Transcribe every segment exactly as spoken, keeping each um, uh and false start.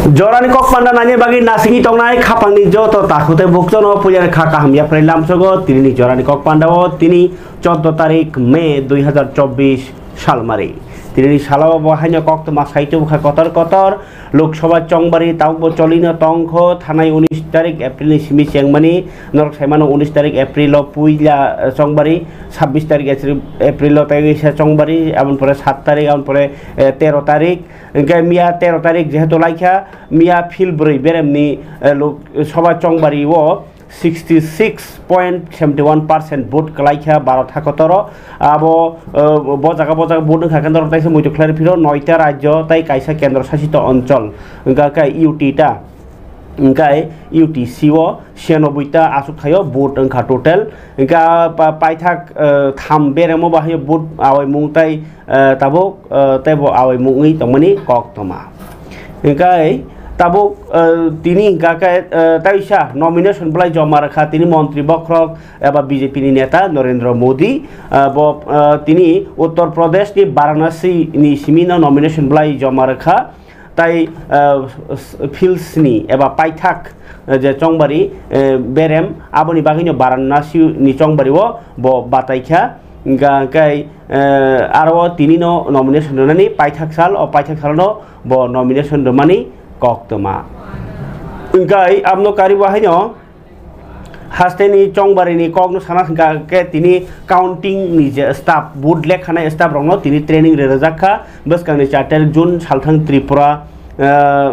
Jorani kok panda nani bagwi nasingwi tongnai khapangni joto takhuk tei bukchano puilani kha kaham yapharwi lamsogo tinini jorani kok pandao tini chordo tarik May dui hazar chobbish salmari. Tinini salao bo haino koktwma saitubukha kotor kotor Lok Sabha chongbari tabukbo cholino tongkho thanai unis tarik April ni simi chengmani norok saimano unis tarik April o puila chongbari, sabbish tarik April o tei kisa chongbari aboni pore sat tarik aboni pore tero tarik. Hingke miya tero tarik jehetu laikha, miya phil bwrwi beremni, eh, Lok Sabha chongbari o sixty six point seventy one percent vote kwlaikha Bharat hakotoro. Abo, eh, bo jaga, bo jaga vote wngkha khe norok taisa muitu khlai phiro noita rajyo tei kaisa kendro sasito onchol, wngkha khe U T ta, wngkha U T C o siyanoboi ta aswk thaio vote wngkha total. Hingkha pa-, paithak, eh, tham beremo bahai vote awai mung tai eh, tabuk, eh, teibo awai mungwi tongmani koktwma. Hingkhe tabuk, eh, tini hingkha khe, eh, taisa nomination bwlai joma rwkha tini montri bokhorok eba B J P ni neta Narendra Modi, eh, bo, eh, tini Uttar Pradesh ni Varanasi ni simi no nomination bwlai joma rwkha. Tai, eh, s-, phil sni eba paithak, eh, je chongbari, eh, berem aboni bagwino Varanasi ni chongbari o bo bataikha. Hingkha khe, eh, aro o tini no nomination rwnani paithak sal, o paithak sal no bo nomination rwmani koktwma. Hingkha aboni karibo haino haste ni chongbari ni kok no sana hingkha khe tini counting ni je staff, vote lekhanai staff rok no tini training rwrwjak kha. Bwskang ni char tarik June salthang Tripura, eh,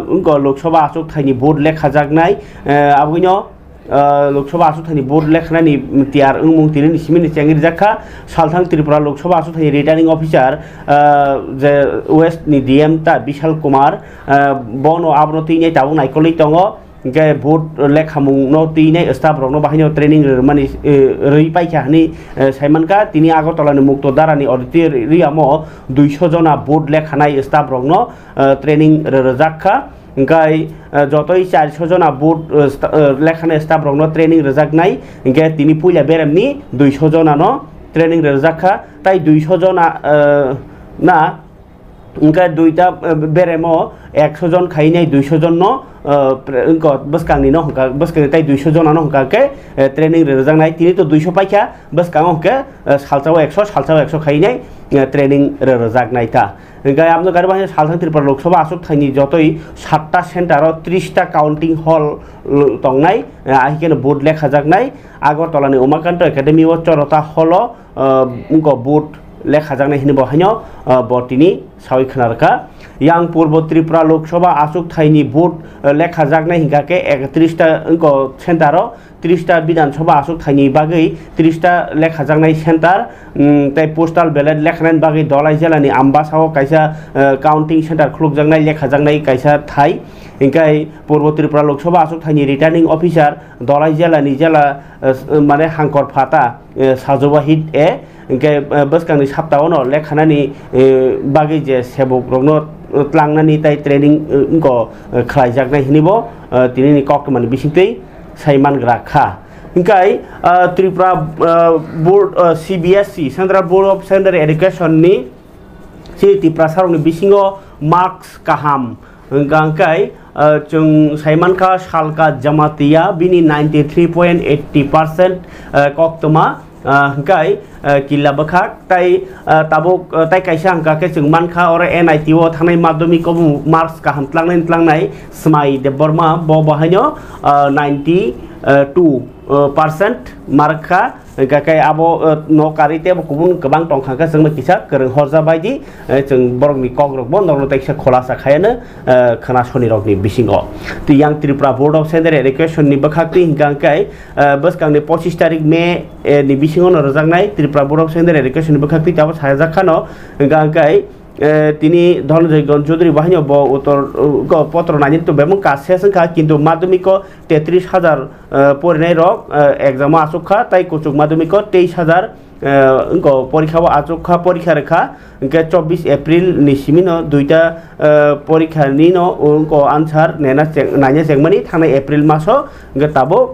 wngkha Lok Sabha achuk thai ni vote lekhajaknai, eh, aboni no ah, Lok Sabha achuk thai ni vote lekhanani tiyar wngmung tini ni simi ni chengwi rijak kha. Salthang Tripura Lok Sabha achuk thai ni returning officer, ah, je West ni D M ta Bishal Kumar, ah, bono abono twi nai tabuk naikolwi tongo. Hingkhe vote lekhamung no twi nai staff rok no bahai no training rwmani, eh, rwi paikha hwnwi, eh, saimankha. Tini Agartala ni Mukto Dara ni auditorium o duiso jona vote lekhanai staff rok no, eh, training rwrwjak kha. Hingkhe, eh, jotoi charsho jona vote, eh, sta-, eh, lekhana staff rokno training rwjaknai, hingkhe tini puila beremni duiso jonano training rwjakha, tai duiso jona, eh, na, hingkhe duita, eh, beremo ekso jon khainai duiso jonno, eh, pre-, wngkha bwskangni no hwnkha, bwskangni tai duiso jonano hwnkha khe, eh, training rwjaknai, tini to duiso paikha, bwskango hwnkhe, eh, salsao ekso, salsao ekso khainai, eh, training rwjaknai ta. Hingkhe aboni karibo haino salthang Tripura Lok Sabha achuk thaini jotoi satta center o tris ta counting hall, uh, tongnai, uh, ahikhe no vote lekhajaknai. Agartala ni Umakanto Academy o chorota hall o, uh, wngkha vote lekhajaknai hinwi bo haino, uh, bo tini sawi khna rwkha. Yang Purbo Tripura Lok Sabha achuk thaini vote, uh, lekhajaknai hingkha khe ekatris ta wngkha center o. Tris ta Bidhan Sabha achuk thaini bagwi tris ta lekhajaknai center, mm, tei postal ballot lekhanani bagwi Dholai jela ni Ambasa o kaisa, eh, counting center khulukjaknai lekhajaknai kaisa thai. Hingkhe Purbo Tripura Lok Sabha achuk thaini returning officer Dholai jela ni jela, eh, s-, mane Hangkor Phata, eh, Sajoba Hit A, hingkhe, eh, bwskangni saptao no lekhanani, eh, bagwi je sebok rokno tlangnani tai training, eh, wngkha, eh, khlaijaknai hinwi bo, eh, tinini koktwmani bisingtwi sai mangra kha. Hingkhe, ah, Tripura, ah, Board, ah, C B S E, Central Board of Secondary Education ni chini Tiprasa rokni bisingo marks kaham. Hingkha hingkhe, ah, chwng sai mankha Salka Jamatia bini ninety three point eighty percent, ah, koktwma. Ah, hingkhe, ah, killa bwkhak tai, ah, tabuk, ah, tai kaisa hingkha khe chwng mankha oro N I T o thangnai madhyamik o bo marks kaham tlangnai tlangnai Smai Debbarma bo bo haino, ah, ninety two percent mark kha, hingkha khe abo, ah, no karwi tei bo kubun kwbang tongkha khe chwngno kisa kwrwng horja bai di, eh, chwng borokni kokrokbo norokno teksa khulasa khaiano, eh, khwna sonirokni bisingo. Tei yang Tripura Board of Secondary Education ni bwkhaktwi hingkha khe, eh, bwskangni pochis tarik May, eh, ni bisingo no rwjaknai Tripura Board of Secondary Education ni bwkhaktwi tabuk sajak khano, hingkha khe, eh, tini Dhananjay Gant Chaudhary bahaino bo uttor, uh, go potro nani to bebak ka ses wngkha, kintu madhyamiko tetris hajar, eh, porinai rok, eh, exam o achuk kha, tai kuchuk madhyamiko teis hajar, eh, wngkha porikha o achuk kha, porikha rwkha, hingkhe chobbish April ni simi no duita, eh, porikha ni no wngkha answer nena cheng-, naina chengmani thangnai April maso, hingkhe tabuk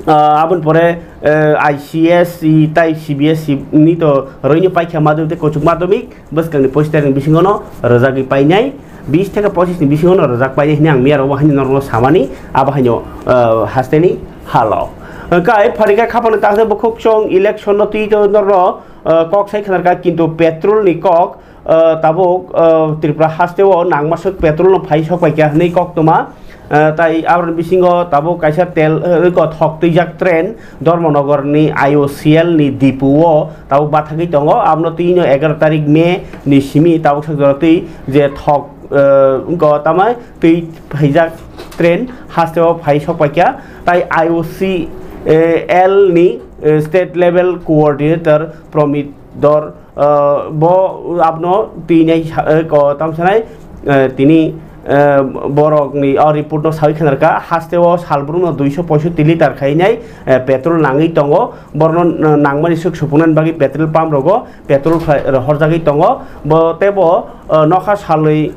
Ah, aboni pore, eh, I C S E tai C B S E ni to rwino paikha madhyamik tei kuchuk madhyamik bwskangni poster ni bisingo no rwjagwi painai. bis theke pochis ni bisingo no rwjak pai hwnwi ang miya rok bo haino norok no samani abo haino, ah, hasteni halo. Hwnkhe pharikha khapang ni takhe bukhuk chwng election no twi to norok, ah, kok sai khwna rwkha kintu petrol ni kok, ah, tabuk, ah, Tripura haste o nangmaswk petrol no phai sok pai kha hwnwi kok toma. Ah, tai aboni bisingo tabuk kaisa tel, ah, ko thok twijak train Dharmanagar ni I O C L ni dipu o tabuk bathagwi tongo. Abono twi no egaroh tarik May ni simi tabuk sak jora twi je thok, ah, wngkha tamo twi phaijak train haste o phai sok pai kha. Tai I O C L ni, ah, state level coordinator Promit Dor, ah, bo abno twi nai sa-, ah, ko tam sanai, ah, tini, ah, borok ni o report no sawi khna rwkha, haste o sal brum no duiso poisotti litre khai nai, ah, petrol nangwi tongo, borno, ah, nangmani swk supungna bagwi petrol pump rogo petrol khlai, horjagwi tongo, bo tebo, ah, nokha salwi,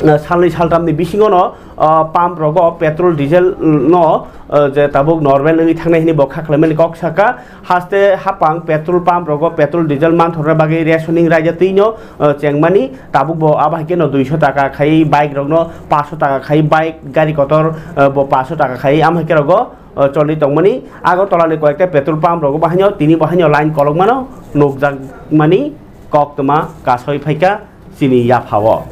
ah, salnwi saltam ni bisingo no, ah, pump rogo petrol diesel no, ah, je tabuk normal wngwi thangnai hwnwi bo kha khlaimani kok saka. Haste hapang petrol pump rogo petrol diesel manthokna bagwi rationing raida twi no, ah, chengmani tabuk bo abo hai khe no duiso taka khai bike rok no paanch sho taka khai bike gari kotor, ah, bo paanch sho taka khai am hai khe rogo, ah, choli tongmani. Agartala ni koyekta petrol pump rogo bo haino tini bo haino line kolokmano nukjakmani koktwma kasoi phaikha chini yaphao.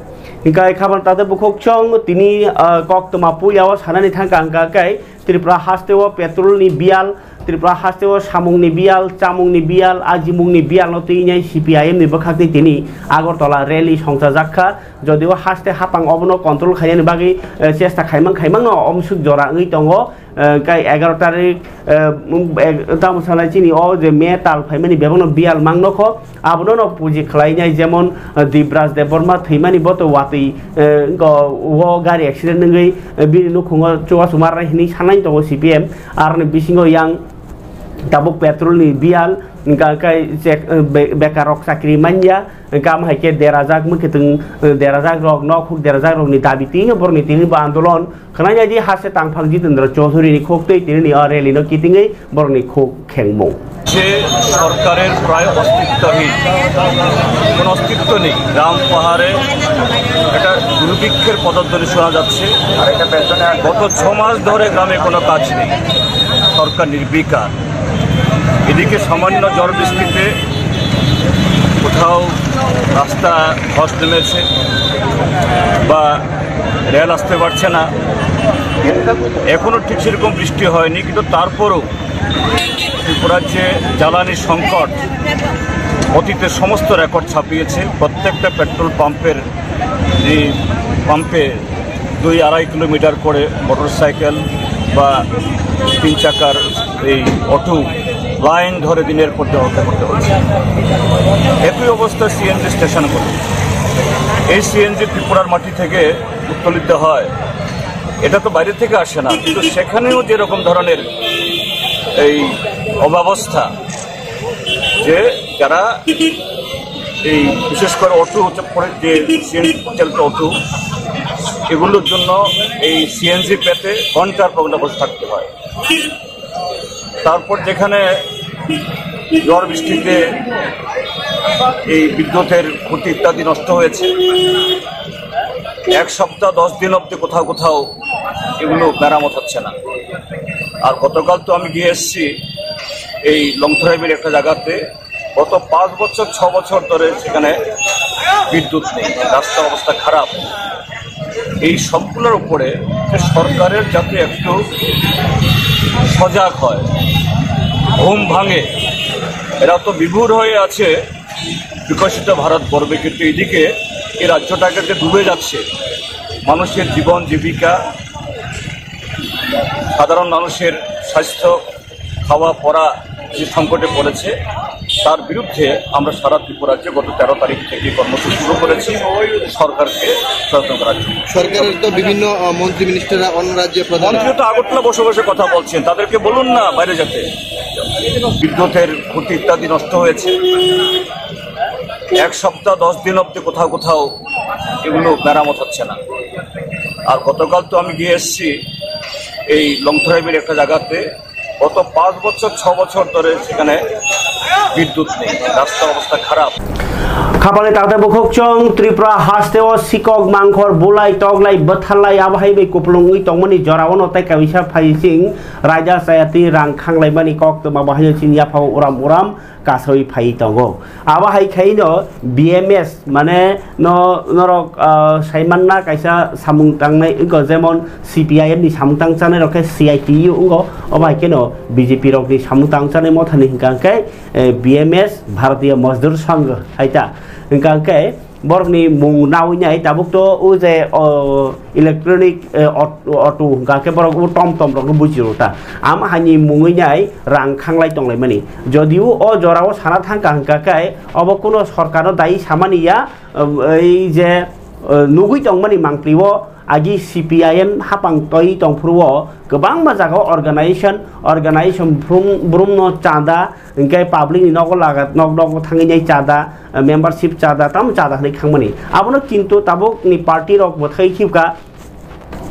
Hingkha khabang tate bukhuk chwng tini, ah, koktwma puila o sanani thangkha hingkha khe Tripura haste o petrol ni biyal, Tripura haste o samung ni biyal, chamung ni biyal, ajimung ni biyal no twi nai C P I M ni bwkhak twi tini Agartala rally songchajak kha. Jodi o haste hapang obono control khainani bagwi, eh, chesta khaimang khaimang no omsuk jora wngwi tongo. Eh, kai egaroh tarik, eh, um, ek-, tamo sanai chini o je May tal phaimani bebakno biyal mang nokho, abono no puji khlainai, jemon, eh, Dibraj Debbarma thwimani bo to watwi, eh, go, o gari accident wngwi, eh, bini nukhungo chubachu marnai hinwi sanai tongo C P M, aroni bisingo yang tabuk petrol ni biyal, hingka kai chek, eh, be-, bekar rok chakri manya, hingka am hai khe derajak mwkhitwng, eh, derajak rok, nok huk derajak rok ni dabi twi no borok ni tini bo andolon, Khwnai nai di, haste tangphang Jitendra Chaudhary ni khuk twi tini ni o rally no kitingwi borok ni khuk khengmung. যে সরকারের প্রায় অস্তিত্বহীন, কোনো অস্তিত্ব নেই। গ্রাম পাহাড়ে একটা দুর্ভিক্ষের পদধ্বনি শোনা যাচ্ছে। আর এটা পেছনে আর গত ছ মাস ধরে গ্রামে কোনো কাজ নেই, সরকার নির্বিকার। এদিকে সামান্য ঝড় বৃষ্টিতে কোথাও রাস্তা ধস নেমেছে বা রেল আসতে পারছে না। এখনো ঠিক সেরকম বৃষ্টি হয়নি, কিন্তু তারপরও ত্রিপুরার যে জ্বালানি সংকট, অতীতের সমস্ত রেকর্ড ছাপিয়েছে। প্রত্যেকটা পেট্রোল পাম্পের, এই পাম্পে দুই আড়াই কিলোমিটার করে মোটরসাইকেল বা তিন চাকার এই অটো লাইন ধরে দিনের পর দিন অপেক্ষা করতে হচ্ছে। একই অবস্থা সিএনজি স্টেশনগুলো। এই সিএনজি ত্রিপুরার মাটি থেকে উত্তোলিত হয়, এটা তো বাইরে থেকে আসে না, কিন্তু সেখানেও যেরকম ধরনের এই অব্যবস্থা, যে যারা এই বিশেষ করে অটো হচ্ছে পরে যে সিএনজি চালিত অটো, এগুলোর জন্য এই সিএনজি পেতে ঘন্টার পর ঘন্টা বসে থাকতে হয়। তারপর যেখানে ঝড় বৃষ্টিতে এই বিদ্যুতের খুঁটি ইত্যাদি নষ্ট হয়েছে, এক সপ্তাহ দশ দিন অবধি কোথাও কোথাও এগুলো মেরামত হচ্ছে না। আর গতকাল তো আমি গিয়ে এসেছি এই লংথরাইবের একটা জায়গাতে, গত পাঁচ বছর, ছ বছর ধরে সেখানে বিদ্যুৎ নেই, রাস্তার অবস্থা খারাপ। এই সবগুলোর উপরে যে সরকারের যাতে একটু সজাগ হয়, ঘুম ভাঙে। এরা তো বিভোর হয়ে আছে বিকশিত ভারত গর্বে, কিন্তু এদিকে এই রাজ্যটাকে যে ডুবে যাচ্ছে, মানুষের জীবন জীবিকা, সাধারণ মানুষের স্বাস্থ্য, খাওয়া পড়া যে সংকটে পড়েছে, তার বিরুদ্ধে আমরা সারা ত্রিপুরাতে গত তেরো তারিখ থেকে কর্মসূচি শুরু করেছি, সরকারকে সচেতন করার জন্য। সরকারের তো বিভিন্ন, আহ, মন্ত্রী মিনিস্টাররা অন্য রাজ্যে প্রধান। মন্ত্রী তো আগরতলা বসে বসে কথা বলছেন, তাদেরকে বলুন না বাইরে যেতে। বিদ্যুতের খুঁটি ইত্যাদি নষ্ট হয়েছে, এক সপ্তাহ দশ দিন অবধি কোথাও কোথাও এগুলো মেরামত হচ্ছে না। আর গতকাল তো আমি গিয়ে এসেছি এই লংথরাইবের একটা জায়গাতে, গত পাঁচ বছর, ছ বছর ধরে সেখানে বিদ্যুৎ নেই, রাস্তার অবস্থা খারাপ। Khapangni takhtai bukhuk chwng Tripura hasteo sikok mangkhor bulai toklai bwtharlai abo hai bai kupulung wngwi tongmani jorao no tai kaisa phaising raida chayatwi rang khanglaimani koktwma bo haino chini yaphao uram uram kasawi phai tongo. Abo hai khaino B M S mane no norok, ah, saimanna kaisa samung tangnai wngkha, jemon C P I M ni samung tang chanai rok khe C I T U wngkha, obo hai kheno B J P rokni samung tang chanai mothani hwnkha khe eh, B M S, Bharatiya Mazdur Sangh, hai ta. Hingka khe borokni mung nawi nai tabuk to o je, o, electronic, eh, aut-, auto hingka khe borok o tom tom rokno buji rw ta. Am haini mungwi nai rang khanglai tonglaimani. Jodiu o jorao sana thangka hingka khe obo kuno sorkarno dai samani ya, eh, ei je, eh, nugwi tongmani mangpli o agi C P I M hapang toi tongphuru o kwbangma jaga o organization, organization brum-, brumno chanda, hingke public ni nogo laga, nok nogo thangwi nai chada, eh, membership chada, tamo chada hinwi khangmani. Abono kintu tabuk ni party rok bo thai khibka,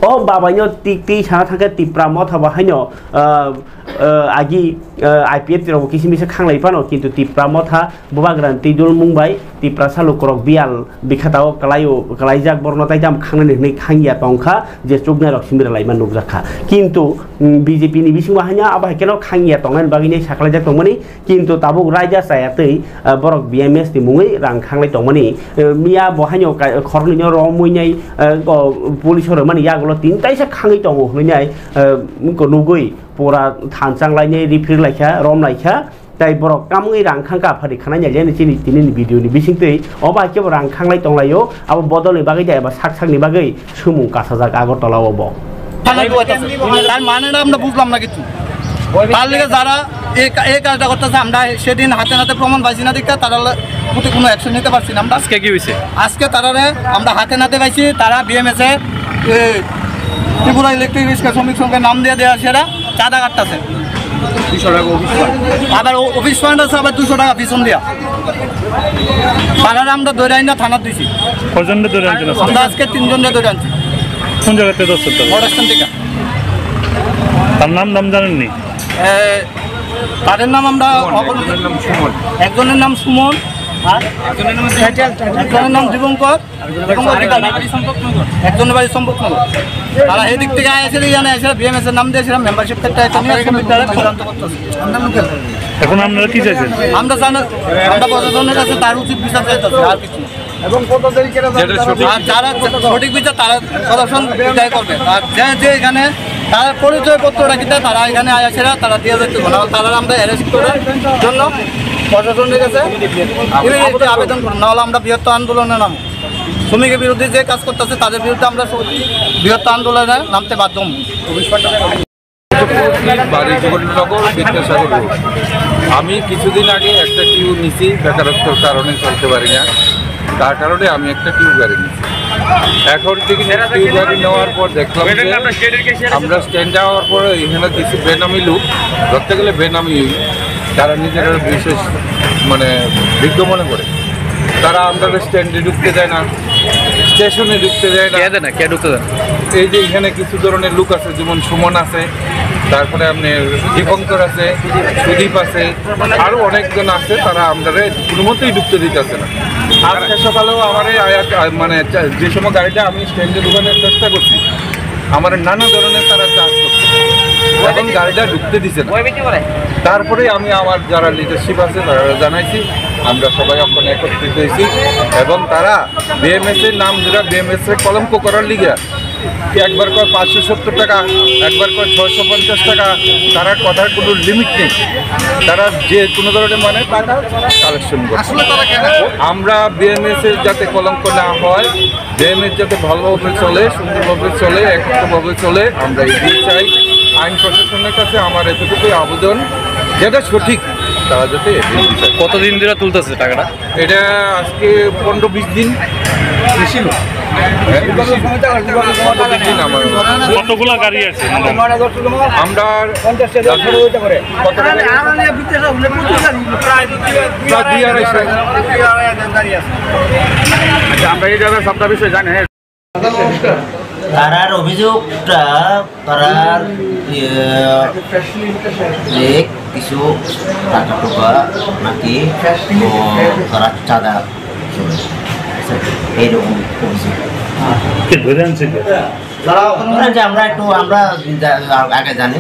o babaino tik twi sana thangkhe Tipra motha bo haino, eh, eh, agi, eh, I P F T rok bo kisi misa khanglai phano, kintu Tipra motha bubagrani twi dulmung bai Tiprasa lukurok biyal bikhatao kwlaio, kwlaijak borokno tai tamo khangnani hinwi khangya tongkha je chuknairok simi rwlaima nukjakha. Kintu, mm, B J P ni bisingo haino abo hai kheno khangya tongnani bagwi nai saklaijak tongmani, kintu tabuk raida chaya twi, ah, borok B M S ni mungwi rang khanglai tongmani. Eh, miya bo haino ka-, khoroknwino romwi nai, eh, o police o rwmani yagulo tin taisa khangwi tongo hinwi nai, eh, nugwi pura thanchang lainai, riphrwi laikha, rom laikha. Tai borok kamwi rang khangkha phari khanai nai jani chini tini ni video ni bising twi obo hai khe bo rang khanglai tonglaio, abo bodol ni bagwi da eba sak sak ni bagwi sumung kasajak Agartala o bo. তার মানে আমরা বুঝলাম না কিছু। তার লিগে যারা এই কা-, এই কাজটা করতেছে, আমরা সেদিন হাতে নাতে প্রমাণ পাইছি না দেখে তারা লে-, প্রতি কোনো অ্যাকশন নিতে পারছি না আমরা। আজকে কি হয়েছে? আজকে তারারে আমরা হাতে নাতে পাইছি, তারা বিএমএস এ, এ, ত্রিপুরা ইলেকট্রিক রিক্সা শ্রমিক সংঘের নাম দিয়ে দেওয়া সেটা চাঁদা কাটতেছে। দুশো টাকা অফিস ফান্ড। আবার ও-, অফিস ফান্ড আছে আবার দুশো টাকা পিছন দিয়া। তারারে আমরা ধরে আইনা থানাত দিছি। কজনরে ধরে আনছেন আজকে? আমরা আজকে তিনজনরে ধরে আনছি। কোন জায়গাতে ধরছেন তারা? মোটরস্ট্যান্ড থেকে। তার নাম, নাম জানেননি? এ, তাদের নাম আমরা সুমন, অবল-, একজনের নাম সুমন। একজনের নাম সুমন, আর একজনের নাম দীপঙ্কর। একজনের বাড়ি সম্পর্কনগর। তারা এই দিক থেকে আইসে, এখানে এসে বিএমএস এর নাম দিয়ে সেটা মেম্বারশিপ কার্ডটা এখানে নিয়ে সুমিত দ্বারা বিভ্রান্ত করতেছে। এখন আপনারা কি চাইছেন? আমরা জানা, আমরা প্রশাসনের কাছে তার উচিত বিচার চাইতেছি, আর কিছু না। আর যারা সঠিক বিচার, তারা প্রশাসন বিচার করবে। আর যে, যে এখানে তার পরিচয়পত্রটা কিতা, তারা এখানে আয়া সেরা তারা দিয়ে যাচ্ছে। না হলে তারা আমরা অ্যারেস্ট করার জন্য প্রশাসনের কাছে ইমিডিয়েটলি আবেদন করুন, না হলে আমরা বৃহত্তর আন্দোলনে নামব। শ্রমিকের বিরুদ্ধে যে কাজ করতেছে, তাদের বিরুদ্ধে আমরা সব বৃহত্তর আন্দোলনে নামতে বাধ্য হব। বাড়ি জগন্নাথনগর, বিদ্যাসাগর রোড। আমি কিছুদিন আগে একটা টিউব নিছি, বেকারত্বর কারণে চলতে পারি না, তার কারণে আমি একটা টিউব গাড়ি নিছি। এখন থেকে টিউব গাড়ি নেওয়ার পর দেখলাম যে আমরা স্ট্যান্ডে আওয়ার পরে এখানে কিছু বেনামি লোক, ধরতে গেলে বেনামি, তারা নিজেরা বিশেষ মানে বিজ্ঞ মনে করে, তারা আমরা স্ট্যান্ডে ঢুকতে দেয় না, স্টেশনে ঢুকতে দেয় না। কে দেয় না? কে ঢুকতে দেয় না? এই যে এখানে কিছু ধরনের লোক আছে, যেমন সুমন আছে, তারপরে আপনি দীপঙ্কর আছে, সুদীপ আছে, আরো অনেকজন আছে, তারা আমরা কোনো মতেই ঢুকতে দিতেছে না। আজকে সকালেও আমার এই আয়া-, মানে যে সময় গাড়িটা আমি স্ট্যান্ডে ঢুকানোর চেষ্টা করছি, আমার নানা ধরনের তারা চার্জ করছে, এখন গাড়িটা ঢুকতে দিছে না। তারপরে আমি আমার যারা লিডারশিপ আছে তারা জানাইছি, আমরা সবাই এখন একত্রিত হয়েছি এবং তারা বিএমএস এর নাম যেটা বিএমএস এর কলঙ্ক করার লিগে একবার কয় পাঁচশো সত্তর টাকা, একবার কয় ছয়শো পঞ্চাশ টাকা, তারা কথার কোনো লিমিট নেই। তারা যে কোনো ধরনের মানে টাকা কালেকশন করে। আমরা বিএমএস এর যাতে কলঙ্ক না হয়, বিএমএস যাতে ভালোভাবে চলে, সুন্দরভাবে চলে, একত্রভাবে চলে, আমরা এগিয়ে চাই। আইন প্রশাসনের কাছে আমার এতটুকুই আবেদন, যেটা সঠিক তারা যাতে এগিয়ে চায়। কতদিন ধরে তুলতেছে টাকাটা? এটা আজকে পনেরো বিশ দিন। বেশি না। হ্যাঁ, বেশি না। পনেরো বিশ দিন আমার। কতগুলা গাড়ি আছে? আমরা প্রায় দুই আড়াইশো। আচ্ছা, আমরা এই জায়গায় সবটা বিষয় জানি, হ্যাঁ। তারার অভিযোগটা তারার, ইয়ে, যে কিছু টাকা টুকা নাকি, ও, তারা চাঁদা এইরকম অভিযোগ। কে ধরে আনছে কে? ধরেন যে আমরা একটু, আমরা যা-, আগে জানি,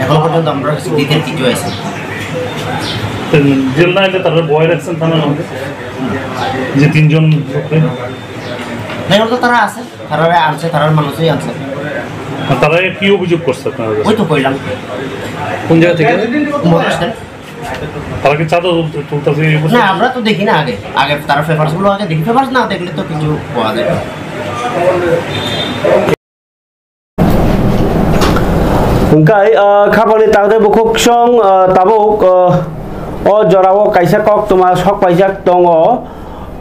এখন পর্যন্ত আমরা কাছে ডিটেইল কিছু আছে। তো জেল না এলে তারপরে বয় রাখছেন থানার মধ্যে? যে তিনজন লোককে? না, ওরা তো তারা আছে, তারা আনছে, তারা মানুষই আনছে। আর তারা কি অভিযোগ করছে আপনার কাছে? ওই তো কইলাম। কোন জায়গা থেকে? মহারাষ্ট্র। তারা কি চাঁদা তুলতে, তুলতেছে এই অবস্থা? না, আমরা তো দেখি না আগে। আগে তারা পেপারস গুলো আগে দেখি, পেপারস না দেখলে তো কিছু পাওয়া যায় না। Hingkai, ah, khapangni tangde bukhuksong, ah, tabuk, ah, o jorao kaisa koktwma sok paijak tongo.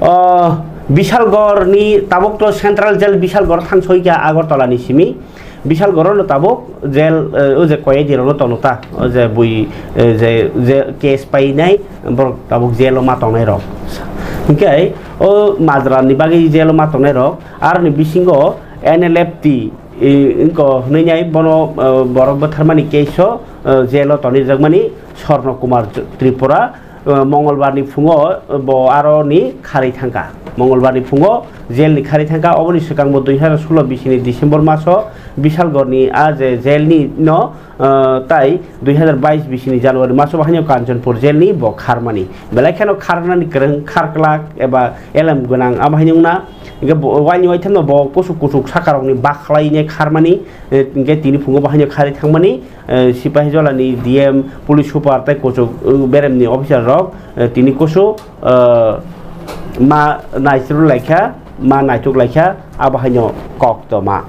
Ah, Bishalgorni tabuk to Central Jail Bishalgor thangsoikha Agartala ni simi. Bishalgoro no tabuk jail, eh, o je koyadi rok no tono ta, o je bui, eh, je, je case painai borok tabuk jail o ma tongnai rok. Hingke o majra ni bagwi jail o ma tongnai rok, aroni bisingo N L F T, eh, wngko hwnwi nai bono, eh, borok bwtharmani case o, eh, jail o tonwi rijak mani Swarno Kumar Tripura. Uh, Mongolbar ni phungo, uh, bo aro ni kharwi thangkha. Mongolbar ni phungo jail ni kharwi thangkha. Oboni swkang bo dui hazar solo bisini December maso Bishalgor ni a je jail ni no, uh, tai dui hazar bais bisini January maso bahaino Kanchanpur jail ni bo kharmani. Belai kheno kharnani kwrwng kharklak eba elem gwnang abo haino wngna. Hingke bo, waini waithamno bo kusuk kusuk sakarokni bakhlaine kharmani, eh, hingke tini phungo bahaino kharwi thangmani. Eh, Sipahijola ni D M, police super tei kuchuk, eh, berem ni officer rok, eh, tini kusu, eh, ma naichru laikha, ma naituk laikha, abo haino koktwma.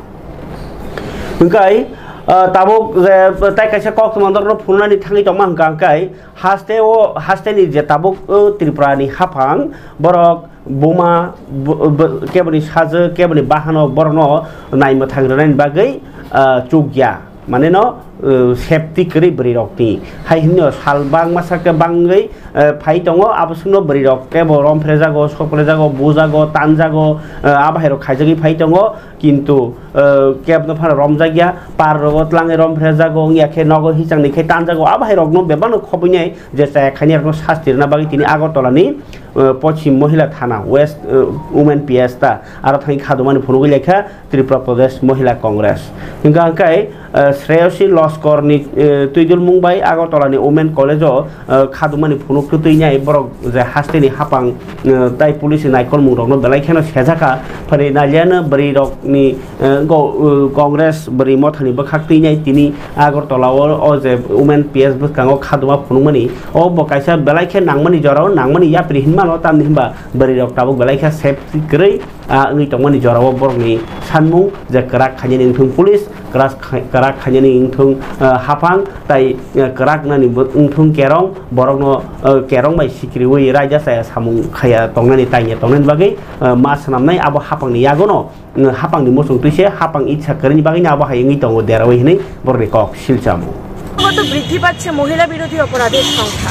Hingkai, eh, tabuk je tai kaisa koktwma norokno phunuknani thangwi tongma hwnkha hingkai, haste o, haste ni je tabuk, eh, Tripura ni haphang, borok buma, bo-, bo-, keboni sajwk, keboni bahanok borokno naimwthang rwnani bagwi, ah, chukya. Mane no, uh, safety kwrwi bwrwi rokni. Hai hwnwi no sal bangma sakhe bangwi, uh, phai tongo, abo swkno bwrwi rok kebo romphrejago, sokphrejago, bujago, tanjago, uh, abo hai rok khaijagwi phai tongo. Kintu, uh, kebno phano romjakya, par rogo tlangwi romphrejago, wngya khe nogo hichangni khe tanjago, abo hai rokno bebakno khobwinai je chaya khainai rokno sasti rwna bagwi tini Agartala ni, uh, Poschim Mohila Thana, West, uh, Women P S ta, aro thangwi khadumani phunugwi laikha Tripura Pradesh Mohila Congress. Hingkha hingkai, uh, Shreyasi Loskor ni, uh, twidulmung bai Agartala ni Women College o, uh, khadumani phunuk twtwi nai borok je haste ni hapang, uh, tai police ni naikolmung rokno belai kheno sejakha, phani naliano bwrwi rok ni, uh, go-, uh, Congress bwrwi mothani bwkhak twi nai tini Agartala o, o je Women P S bwskango khaduma phunukmani, o bo kaisa belai khe nangmani jorao nangmani yapri hinmano, tamni hinba bwrwi rok tabuk belai khe safety kwrwi, ah, wngwi tongmani jorao borokni sanmung je kwrak khainani wngthung police, kwrak khai-, kwrak khainani wngthung, ah, haphang tai, ah, kwrak nani bo wngthung kerong, borokno, ah, kerong bai sikriwi raida chaya samung khaya tongnani, tangya tongnani bagwi, ah, ma swnamnai abo haphangni yagono. Hapangni muchung twi se hapang itsa kwrwini bagwi abo hai wngwi tongo derawi hinwi borokni kok silchamo. ক্রমাগত বৃদ্ধি পাচ্ছে মহিলা বিরোধী অপরাধের সংখ্যা।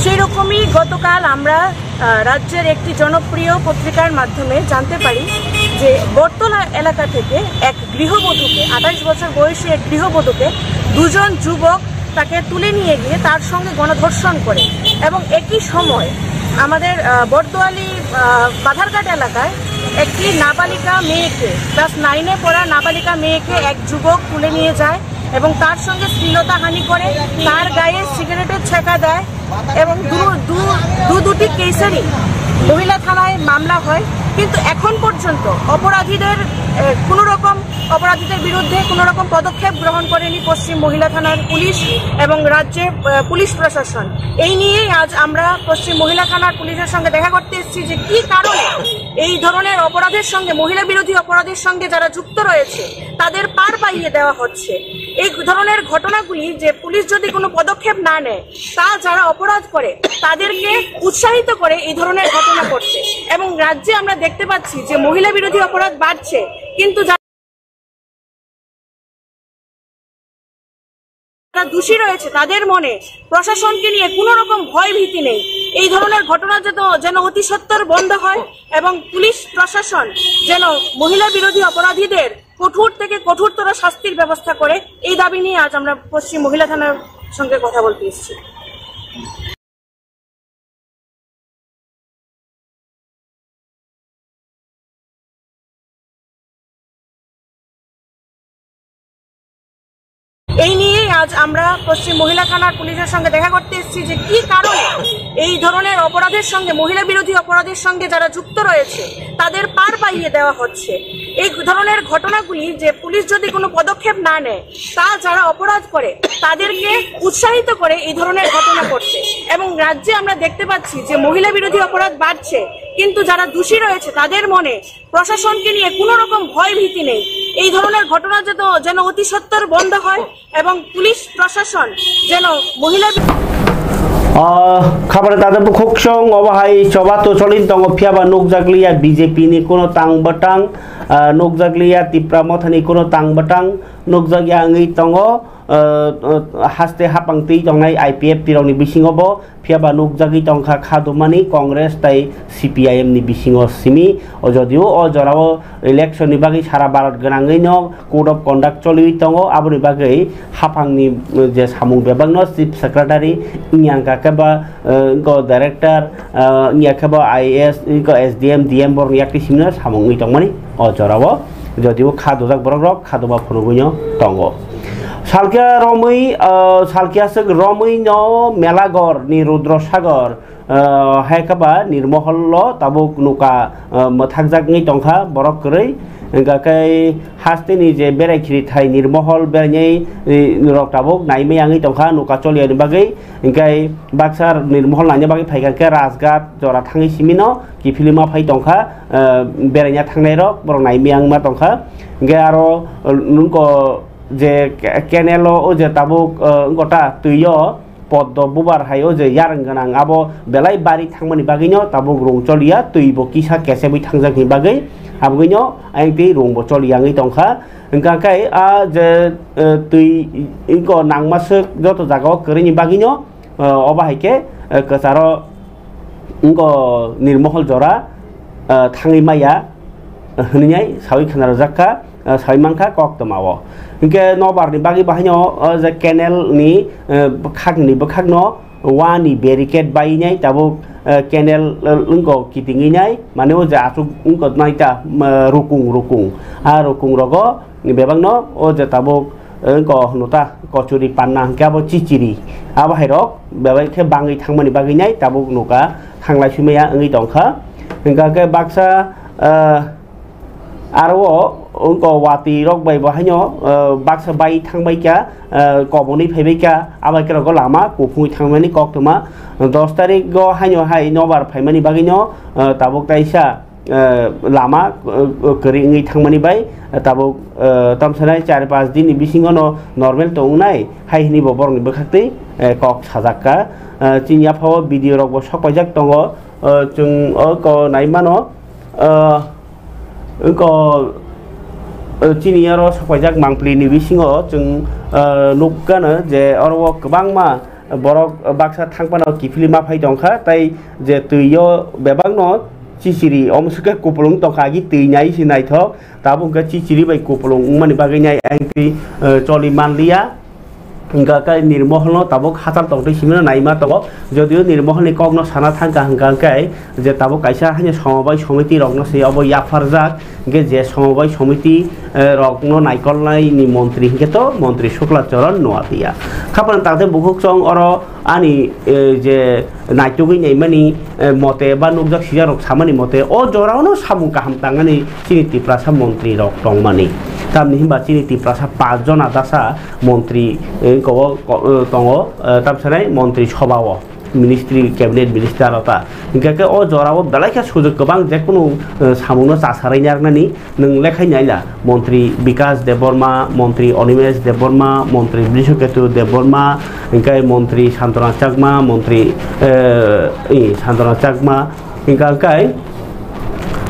সেই রকমই গতকাল আমরা, আহ, রাজ্যের একটি জনপ্রিয় পত্রিকার মাধ্যমে জানতে পারি যে বটতলা এলাকা থেকে এক গৃহবধূকে, আঠাশ বছর বয়সী এক গৃহবধূকে দুজন যুবক তাকে তুলে নিয়ে গিয়ে তার সঙ্গে গণধর্ষণ করে এবং একই সময় আমাদের, আহ, বটতোয়ালি, আহ, বাধারঘাট এলাকায় একটি নাবালিকা মেয়েকে, ক্লাস নাইনে পড়া নাবালিকা মেয়েকে এক যুবক তুলে নিয়ে যায় এবং তার সঙ্গে শ্লীলতাহানি করে, তার গায়ে সিগারেটের ছেঁকা দেয় এবং দু-, দু-, দু দুটি কেসেরই মহিলা থানায় মামলা হয়। কিন্তু এখন পর্যন্ত অপরাধীদের, এ, কোনো রকম অপরাধীদের বিরুদ্ধে কোনো রকম পদক্ষেপ গ্রহণ করেনি পশ্চিম মহিলা থানার পুলিশ এবং রাজ্যের, আহ, পুলিশ প্রশাসন। এই নিয়েই আজ আমরা পশ্চিম মহিলা থানার পুলিশের সঙ্গে দেখা করতে এসেছি যে কি কারণে এই ধরনের অপরাধের সঙ্গে, মহিলা বিরোধী অপরাধের সঙ্গে যারা যুক্ত রয়েছে, তাদের পার পাইয়ে দেওয়া হচ্ছে। এই ধরনের ঘটনাগুলি যে পুলিশ যদি কোনো পদক্ষেপ না নেয়, তা যারা অপরাধ করে তাদেরকে উৎসাহিত করে এই ধরনের ঘটনা করতে। এবং রাজ্যে আমরা দেখতে পাচ্ছি যে মহিলা বিরোধী অপরাধ বাড়ছে, কিন্তু যারা দোষী রয়েছে তাদের মনে প্রশাসনকে নিয়ে কোনো রকম ভয় ভীতি নেই। এই ধরনের ঘটনা যেন, যেন অতি সত্বর বন্ধ হয় এবং পুলিশ প্রশাসন যেন মহিলা বিরোধী অপরাধীদের কঠোর থেকে কঠোরতর শাস্তির ব্যবস্থা করে, এই দাবি নিয়ে আজ আমরা পশ্চিম মহিলা থানার সঙ্গে কথা বলতে এসেছি। এই নিয়েই আজ আমরা পশ্চিম মহিলা থানার পুলিশের সঙ্গে দেখা করতে এসেছি যে কি কারণে এই ধরনের অপরাধের সঙ্গে, মহিলা বিরোধী অপরাধের সঙ্গে যারা যুক্ত রয়েছে, তাদের পার পাইয়ে দেওয়া হচ্ছে। এই ধরনের ঘটনাগুলি যে পুলিশ যদি কোনো পদক্ষেপ না নেয়, তা যারা অপরাধ করে তাদেরকে উৎসাহিত করে এই ধরনের ঘটনা করতে। এবং রাজ্যে আমরা দেখতে পাচ্ছি যে মহিলা বিরোধী অপরাধ বাড়ছে, কিন্তু যারা দোষী রয়েছে তাদের মনে প্রশাসনকে নিয়ে কোনো রকম ভয় ভীতি নেই। এই ধরনের ঘটনা যেন যেন অতি সত্বর বন্ধ হয় এবং পুলিশ প্রশাসন যেন মহিলা B- Ah, khabar tata bukhuk song obo hai choba to cholin tongo, phiya ba nukjakliya B J P ni kuno tang batang, ah, nukjakliya Tipra Motha ni kuno tang batang nukjakya wngwi tongo, ah, ah, haste hapang twi tongnai I P F T rok ni bisingo bo. Phiya ba nukjagwi tongkha kha dumani Congress tai C P I M ni bisingo simi. O jodio o jorao election ni bagwi sara Bharat gwnangwi no code of conduct choliwi tongo, aboni bagwi haphangni, uh, je samung bebakno Chief Secretary, wngya khe ba, uh, go director, uh, wngya khe ba I A S, go S D M, D M borokni yakti simino samung wngwi tongmani o jorao. Jodio kha dujak borok rok kha duba phunugwino tongo. Salkhe romwi, ah, salkhe aswk romwi no Melagor ni Rudra Sagar, ah, hai khe ba Nirmohol lo tabuk nuka, ah, mwthakjak wngwi tongkha borok kwrwi. Hwnkha khe haste ni je berai khiri thai Nirmohol berainai, eh, rok tabuk naimaya wngwi tongkha nuka choliya ni bagwi. Hwnkhe baksa Nirmohol naina bagwi phaikha khe Rajghat jora thangwi simi no kiphilwi ma phai tongkha, eh, beraina thangnai rok borok naimaya wngma tongkha. Hwnkhe aro, eh, nungko je ke-, canal o, o je tabuk, eh, wngkha ta twi o poddo bubar hai o je yarwng gwnang abo belai bari thangmani bagwi no tabuk rung choliya, twi bo kisa kesebwi thangjak ni bagwi aboni no ayang twi rung bo choliya wngwi tongkha. Hwnkha khe a je, eh, twi wngkha nangma swk joto jaga o kwrwini bagwi no, eh, obo hai khe, eh, kwcharo wngkha Nirmohol jora, eh, thangwi maya, eh, hwnwi sawi khna rwjak kha, eh, sawi man kha koktwma o. Hwnkhe nobar ni bagwi bo haino, eh, je canal ni, eh, bwkhak ni bwkhak no wani barricade bai nai tabuk, eh, canal, eh, wngkha kitingwi nai, mane o je aswk wngkha nai ta, eh, rukung rukung. A rukung rogo bebak no o je tabuk, eh, wngkha hwno ta kochuri panna hwnkhe abo chichiri. Abo hai rok bebak khe bangwi thangmani bagwi nai tabuk nuka thanglai swi maya wngwi tongkha. Hwnkha khe baksa, eh, aro o wngkha watwi rok bai bo haino, eh, baksa bai thangbai kha, eh, kobonwi phaibai kha, abai khe rokgo lama kuphungwi thangmani koktwma. Dos tarik o haino hai nobar phaimani bagwi no, eh, tabuk taisa, eh, lama, eh, kwrwi wngwi thangmani bai, eh, tabuk, eh, tamsanai char panch din ni bisingo no normal tongnai hai hwnwi bo borokni bwkhaktwi, eh, kok sajak kha. Eh, chini yaphao video rok bo sok paijak tongo, eh, chwng o ko nai mano, eh, wngkha, eh, chini oro sok paijak mangpli ni bisingo chwng, eh, nukgano je oro o kwbangma borok baksa thang phano kiphilwi ma phai tongkha, tai je twi o bebak no chichiri, omo swkhe kupulung tongkha, agi twi nai se naithok, tabuk hwnkhe chichiri bai kupulung wngmani bagwi nai ayang twi, eh, choli manliya. Hwnkha khe Nirmohol no tabuk hachal tongtwi simi no naima tongo, jodio Nirmohol ni kok no sana thangkha hwnkha khe je tabuk kaisa haino somobai somiti rok no se obo yapharjak, hwnkhe je somobai somiti, eh, rok no naikolnai ni montri hwnkhe to montri Shukla Charan Noatia. Khapang tangte bukhuk chong oro ani, eh, je naitugwi naimani, eh, mote ba nukjak sijak rok samani mote o jorao no samung kaham tangani chini Tiprasa montri rok tongmani. Tamni hinba chini Tiprasa paanch jona dasa montri, eh, ko-, ko-, eh, tongo, eh, tamsanai montri sobha o. Ministry, cabinet minister ota. Hingke ke o jora o belai khe sujok kwbang jekunu, eh, samung no chasarwi narwknani nwng lekhai naila. Montri Bikas Debbarma, Montri Animesh Debbarma, Montri Brishaketu Debbarma, hingke Montri Santana Chakma, Montri, eh, i, Santana Chakma, hingke hingke,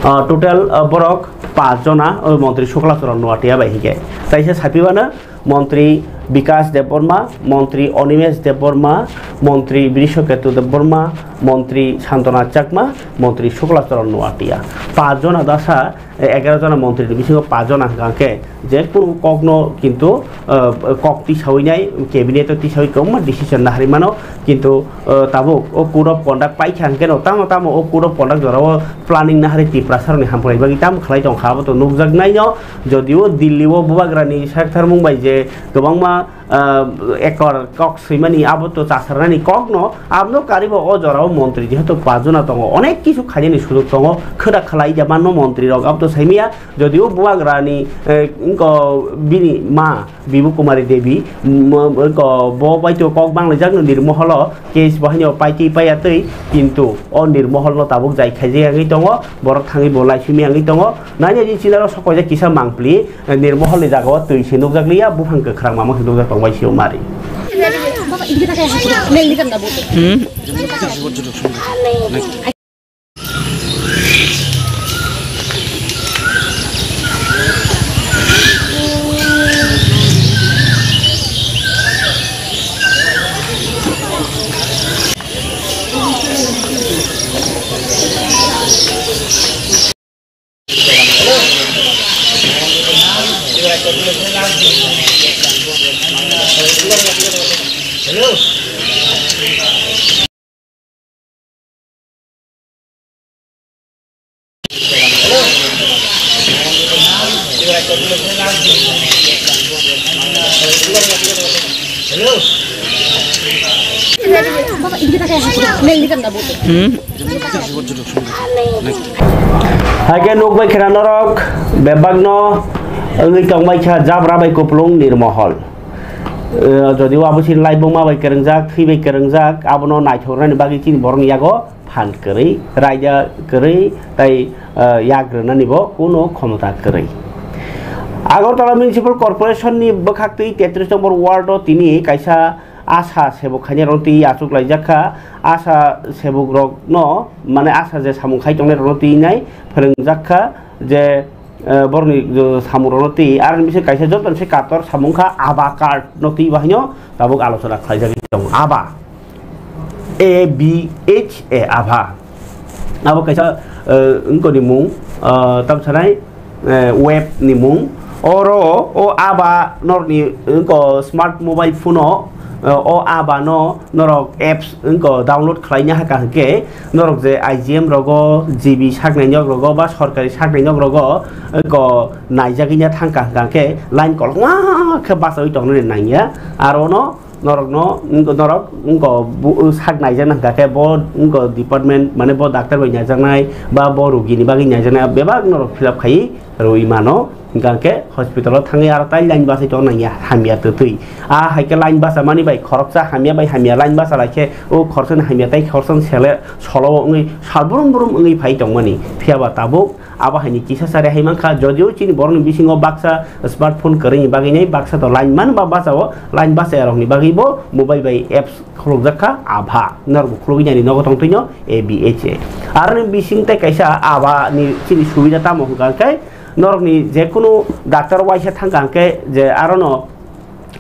ah, total, ah, borok paanch jona, o Montri Shukla Charan Noatia bai hingke. Taisa saipibana, Montri Bikas Debbarma, Montri Animesh Debbarma, Montri Brishaketu Debbarma, Montri Santana Chakma, Montri Shukla Charan Noatia. Paanch jona dasa, eh, egaroh jona montri ni bisingo paanch jona hingka khe je kunu kokno kintu, eh, kok tisawi nai, cabinet o tisawi kwbangma decision naharwi mano, kintu, eh, tabuk o code of conduct paikha hingke no tamo tamo o code of conduct jorao planning naharwi Tiprasa rokni hamkrai bagwi tamo khlai tongkha abo to nukjaknai no. Jodio Delhi o bubagrani saktharmung bai je kwbangma, ah, ekor kok swimani, abo to chasarnani kokno, abono karibo o jorao montri jehetu pajuna tongo, onek kisu khainani sujuk tongo, khwda khlai ja manno montrirok, abo to saimaya, jodio bubagrani, eh, wngko bini ma, Bibu Kumari Devi, mo-, wngko bo baito kok banglaijak no Nirmoholo, case bo haino paitwi paiya twi, kintu o Nirmohol no tabuk jai khaijak yagwi tongo, borok thangwi bo laisumi yagwi tongo, nanya di chinaro sok paijak kisa mangpli, Nirmohol ni jaga o twi se nukjak liya, buphang kwkhwrang mama se nukjak tongbai sio mari. Haikhe nukbai khena norok bebakno wngwi tongbai kha jabra bai kupulung Nirmohol. Eh, jodio abo chini laibuma bai kwrwngjak, thwi bai kwrwngjak, abono naithoknani bagwi chini borokni yago phan kwrwi, raida kwrwi, tai, eh, yak rwnani bo kuno khomota kwrwi. Agartala Municipal Corporation ni bwkhaktwi tetris nombor ward o tini kaisa Asha sebuk khainai rok twi achuk laijak kha. Asha sebuk rok no, mane Asha je samung khai tongnai rok no twi nai phwrwngjak kha je, eh, borokni, eh, samung rok no twi. Aroni bising kaisa joto ni se kator samung kha ABHA card no twi, bahaino tabuk alochona khlaijagwi tongo. ABHA, A B H A, ABHA. Abo kaisa, eh, wngkoni mung, eh, tam sanai, eh, web ni mung. Oro o ABHA norni wngko smart mobile phone o, eh, o ABHA no norok apps wngko download khlaina haka hwnkhe norok je I G M rogo, G B saknai nok rogo ba sorkari saknai nok rogo wngko naijagwi ya thangka hwnkha hwnkhe line kolokma khe bachaui tongnani nangya. Aro no norokno, wngko norok, wngko bu-, sak naijakna hwnkha khe bo, wngko department, mane bo doctor bai naijaknai, ba bo rugini bagwi naijaknai, bebak norok fill up khaiwi rwi mano. Hwnkha khe hospital o thangwi aro tai line bachai tong nangya, hamya twtwi. A hai khe line bachamani bai khoroksa hamya bai hamya line bacha lai khe, o khoroksa ni hamya tai khoroksa ni sele solo o wngwi sal brum brum wngwi phai tongmani. Phiya ba tabuk Abo haini kisa sari hai mankha, jodio chini borokni bisingo baksa smartphone kwrwini bagwi nai baksa to line man ba bachao line bachayarokni bagwi bo mobile bai apps khulukjak kha ABHA, norokbo khulugwi nai nogo tongtwino A B H A. Aroni bising tei kaisa ABHA ni chini subida tamo hwnkha khe norokni jekunu doctor waisa thangkha hwnkhe je arono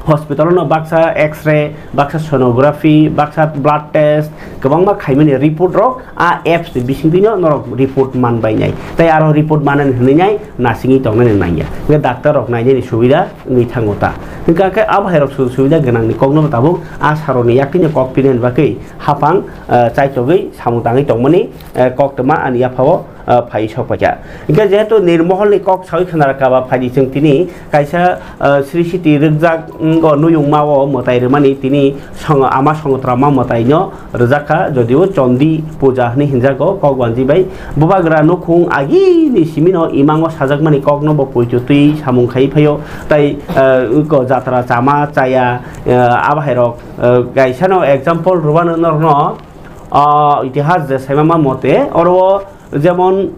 hospital no baksa X-ray, baksa sonography, baksa blood test, kwbangma khaimani report rok a apps ni bisingtwi no norok report man bai nai. Tai aro report manani hwnwi nai nasingwi tongnani nangya. Hwnkhe doctor rok nainani subida wngwi thango ta. Hwnkha khe abo hai rok su-, subida gwnangni kokno tabuk a saroni yaktwino kok pinani bagwi hapang, eh, chaitogwi samung tangwi tongmani, eh, koktwma ani yaphao ah, phai sok paikha. Hingkhe jehetu Nirmohol ni kok sawi khna rwkha ba phaidi chwng tini kaisa, ah, Sri Siti rwkjak, mm, o nuyungma o mwtai rwmani tini song-, ama Songotrama mwtai no rwjak kha, jodio Chondi puja hwnwi hinjago kok banji bai. Bubagra nukhung agini simi no imang o sajakmani kok no bo poito twi samung khai phaio, tai, ah, ko jatra chama chaya, ah, abo hai rok, ah, kaisa no example rwmano norok no, ah, itihas je saimama mote oro o Jemon,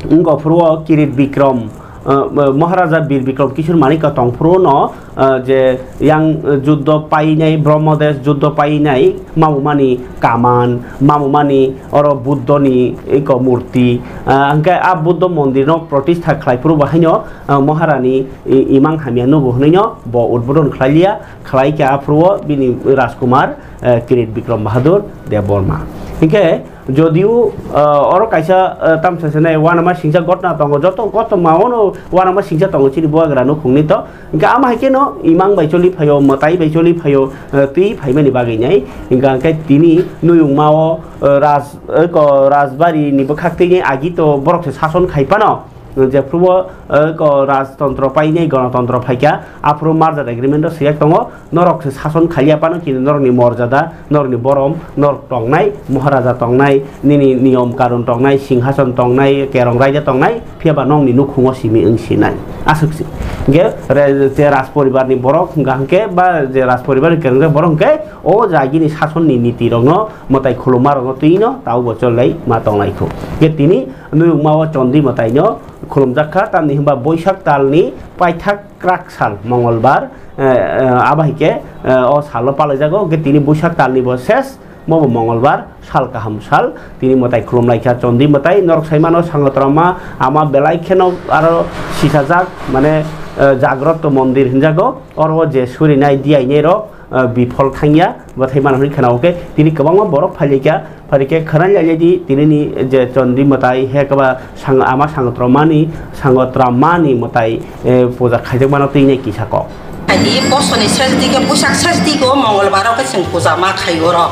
wngkha phuru o Kirit Bikrom, uh, uh, Maharaja Bir Bikrom Kishore Manikya tong phuru no, uh, je yang, uh, juddo painai, Brahmadesh juddo painai, mamumani kaman, mamumani oro Buddhoni eko murti, uh, hingke a Buddho mondir no protistha khlai phuru bo haino, uh, Maharani i-, imang hamya nugo hwnwi no bo udbodon khlai liya, khlai khe a phuru o bini Rajkumar, uh, Kirit Bikrom Bahadur Debbarma. Hingke, Jodio, ah, oro kaisa, ah, tamsa se nai uanama singcha gotna tongo, joto gotma ono uanama singcha tongo chini bubagra nukhungni to. Hingke ama hai kheno imang bai choli phaio, mwtai bai choli phaio, ah, twi phaimani bagwi nai. Hingke hingke tini nuyungma o, ah, raj, eko rajbari ni bwkhak twi agi to borok se sason khai phano. Jephrubo, eh, ko rajtontro painai gonotontro phaikha, aphuru merger agreement o swijak tongo, norok se sason khaiya phano kini norokni morjada, norokni borom, norok tongnai, Maharaja tongnai, nini niyom karun tongnai, singhason tongnai, kerong raida tongnai, phiyaba nokni nukhungo simi wng sinai. Aswk se. Hwnkhe re-, je raj poribarni borok hwnkha hwnkhe ba je raj poribarni kerong borok hwnkhe o jagini sasonni niti rokno mwtai khulumma rokno twino tabuk bo cholai ma tonglai kho. Hwnkhe tini nuyungma o Chondi mwtaino khulumjak kha, tamni hwnba Boisak talni paithak kwrak sal Mongolbar, eh, eh, abo hai khe, eh, o salo palaijago, hwnkhe tini Boisak talni bo ses, mobo Mongolbar sal kaham sal, tini mwtai khulumlai kha Chondi mwtai, norok sai mano Sangotrama ama belai kheno aro sisajak, mane, eh, Jagroto mondir hinjago, oro je surinai diyainai rok, eh, biphol thangya, bwthai mano hwnwi khna, hwnkhe tini kwbangma borok phailaikha, phaikhe khwnai lailai di, tinini je Chondi mwtai he kwba sang-, ama Sangotromani, Sangotramani mwtai, eh, puja khaijakmano twi nai kisa kok. Hai di, bosoni ses dike, Buisak ses dike o Mongolbar o khe chwng puja ma khai oro.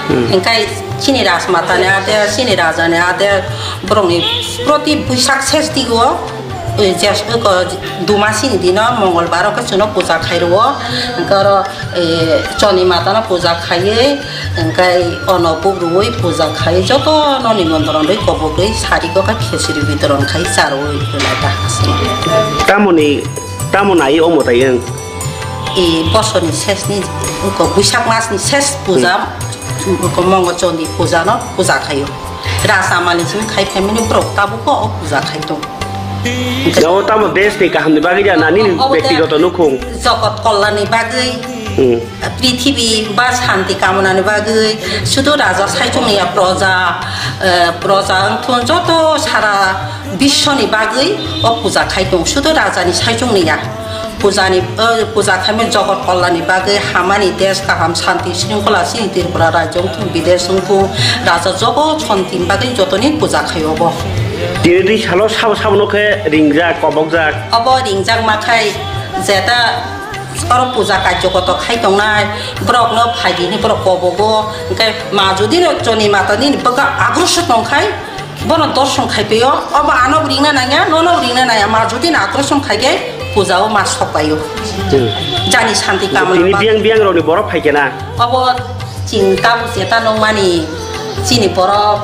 Hmm. Hwnkhe chini rajmatani ade, chini rajani ade, borokni proti Buisak ses dike o, eh, jes-, eko, Dumasini dino Mongolbar o khe chwngno puja khai rwo. Hwnkhe oro, eh, Chondi matano puja khaiwi, hwnkhe ono bugrui puja khai jotono nimontron rwi kobogwi sari kok khe khesiri bitoron khai charwi hwnwi lai ta aswk. Tamoni, tamo nai omo tai wng? E, bosoni sesni, eko, Buisak masni ses puja, Hmm. eko, Mongo Chondi pujano puja khaio. Rasamali simi khai phaimani borok tabukbo o puja khai tongo. Abo tamo desni kahamni bagwi da, na nini Obo de bektigoto nukhung? Jogot kollarni bagwi, Hmm. prithibi ba santi kamonani bagwi, sudu raja saichungni ya proja, eh, proja wngthun joto sara biswni bagwi o puja khai tongo, sudu rajani saichungni ya. Pujani, o puja khaimani jogot kollani bagwi, hamani, desh kaham, shanti, shringkhola, chini Tripura rajyo wngthung, bidesh wngthung, raja jogot shanti bagwi jotoni puja khai obo. Tini twi salo sabo sabo no khe ringjak, kobokjak. Obo ringjak ma khai jeta oro puja karjo koto khai tongnai, borok no phaidi hinwi borok kobogo, hwnkhe ma jodi no Chondi mata nini bwkha agrosor tong khai, Bono dorson khai phaio, obo ano bo ringna nangya, nono bo ringna nangya, ma jodi na operation khai khe puja o ma sok paio. Hmm. Jani shanti kamona Tini ba- biyang biyang rokni borok phai khe na? Obo ching tabuk cheta nungmani, chini borok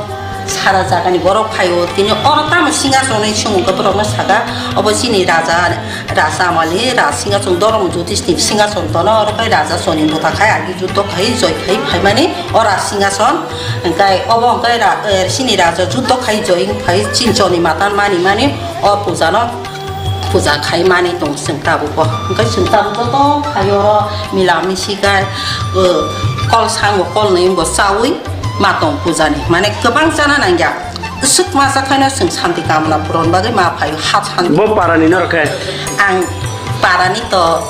sara jagani borok phaio, tini oro tamo singa sonwi swngo khe borokno saka, obo chini raja. Rasamali, Raj Singhason, Dhorom Jyotish ni Singhason tono, oro khe Raja Soni motha khai agi juddho khai joi khai phaimani o Raj Singhason, hwnkhe obo hwnkhe ra-, eh, chini Raja juddho khai joi wng phai chini Chondi matan mani mani o puja no puja khai mani tong chwng tabuk o. Hwnkhe chwng tabuk joto khai oro mila misi khai, eh, kol sango kol nwi bo chaui ma tong puja ni. Mane kwbang chana nangya. Swk masa khaino chwng shanti kamna puron bagwi ma phaio, ha shanti. Bo parani norok khe? Ang parani to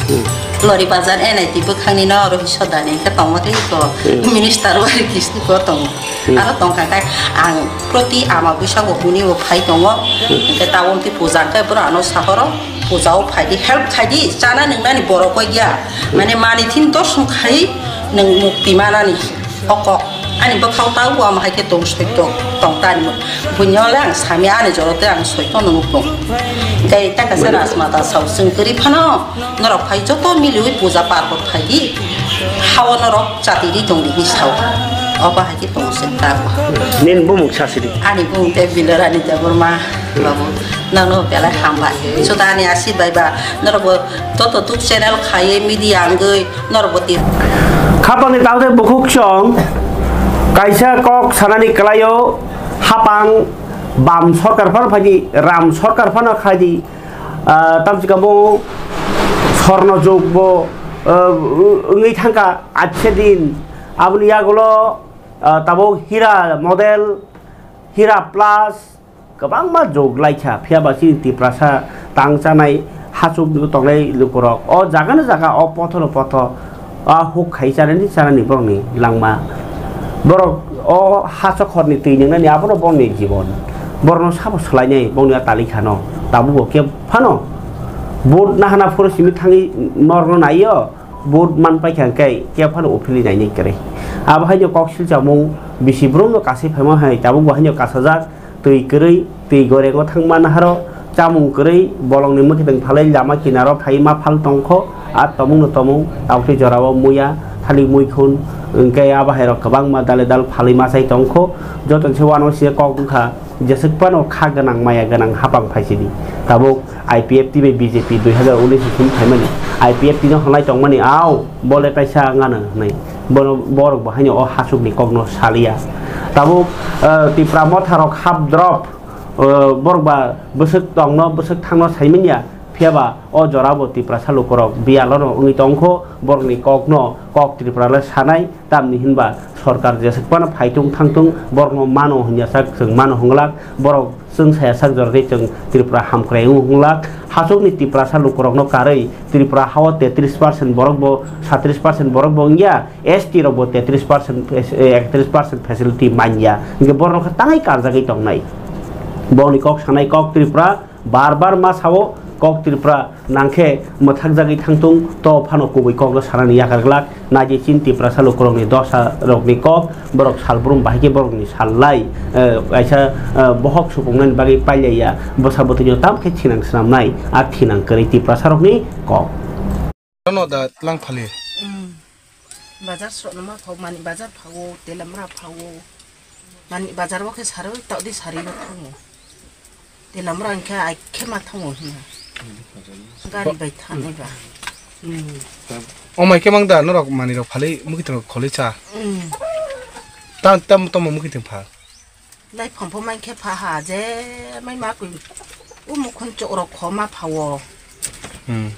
Hmm. Lori Bazar N I T bwkhangni no oro Hisodani khe tongma tei ko Hmm. minister wari kisti ko tongo. Hmm. Aro tongkha khe ang proti ama bwsa bo hwnwi bo phai tongo. Hmm. Hwnkhe tabuk tei puja khe bwrano sahoro puja o phai di, help khai di, chana nwngnani borok koi ya. Hmm. Mane mani thin dorsong khai nwng mukti manani. O kok ani bwkhao ta o ama hai khe tong soi tong tong ta ani buino le ang sami ani joro tei ang soi tong nung tong. Tei ta kaisa Rajmata sao chwng kwrwi phano norok phai joto miliwi puja parkot phai di hao norok chati ri tong di hi sao. Obo hai khe tong chwng ta o. Nini bumung sasi di. Ani bumung tei Bilarani Debbarma babu nono belai hambai. Sudani asi bai ba norok bo joto tuk channel khai media wngwi Norok bo twi. Khapangni tangtwi bukhuk song kaisa kok sanani kwlaio, hapang bam sorkar phano phaidi, ram sorkar phano khaidi, ah, tamsi kamo sorno jug bo, ah, wngwi thangkha ache din. Aboni yagulo, ah, tabuk hira model, hira plus, Kwbangma jog laikha, phiya ba chini Tiprasa tang chanai hachuk tongnai lukurok o jaga no jaga, o potho no potho, o huk khai chanani chanani borokni langma. Borok o ha chokhorni twi nwngnani abono borokni jibon. Borokno sabo swlainai bongni a talikhano. Tabukbo khe phano vote nahana phuru simi thangwi norokno naiyo, vote man paikha hwnkhe khe phano uphilwi nainai kwrwi. Abo haino kok silchamung bisi borokno kasai phaima hai tabukbo haino kasajak. Twi kwrwi, twi gorego thangma naharo, Chamung kwrwi bolongni mwkhitwng phalwi lama kinaro phaiwi ma phal tongkho, a tomungno tomung, aboni jorao muya, thalik muikhun, hwnkhe a bahairok kwbangma dale dal phalwi ma chai tongkho. Jotoni se uanw se kok wngkha, jeswk phano kha gwnang maya gwnang hapang phaisidi. Tabuk I P F T bai B J P dui hazar unis ni simi phaimani, I P F T no hwnlai tongmani, "Au, bole kaisa wngano," hwnwi. Bono, borok bo haino o hasukni kokno saliya. Tabuk, eh, Tipra motharok hap drop, eh, borok ba bwswk tongno, bwswk thangno saimanya, phiyaba o jorabo Tiprasa lukurok biyalono wngwi tongkho, borokni kokno kok Tripura le sanai, tamni hinba sorkar jeswk phano phaitung thangtung, borokno mano hwnya sak chwng mano hwnglak, borok chwng saya sak jora tei chwng Tripura hamkrai wng hwnglak, hasukni Tiprasa lukurokno karwi Tripura hao tetris percent borok bo, satris percent borok bo wngya, S T rok bo tetris percent, eh, ektris percent facility manya, hwnkhe borok khe tangwi karjagwi tongnai. Boni kok sanai kok Tripura bar bar ma sao, kok Tripura nangkhe mwthakjagwi thangtung, to phano kubui kokno sanani yakar glak. Naidi chini Tiprasa lukurokni dosa rokni kok, borok salbrum bahai khe borokni sallai, eh, kaisa, eh, bohok supungnani bagwi pailaiya, bwsa bwtwino tamkhe thinang swnamnai, a thinang kwrwi Tiprasa rokni kok. Ano da tlang phali. Mm. Bazar srokno ma phao, mani bazar phao, telamra phao. Mani bazar o khe sarwi, tokdi sarwi no thango. Telamra hwnkhe ai khe ma thango hino. Gari bai thanai ba. Mm. O mai khe mang da norok mani rok phali mugi tong kholi cha. Mm. Ta, tam, tamo mugi tong pha. Lai phang pho mai khe pha ha je mai ma kui. U mukhun chok rok kho ma phao. Hmm.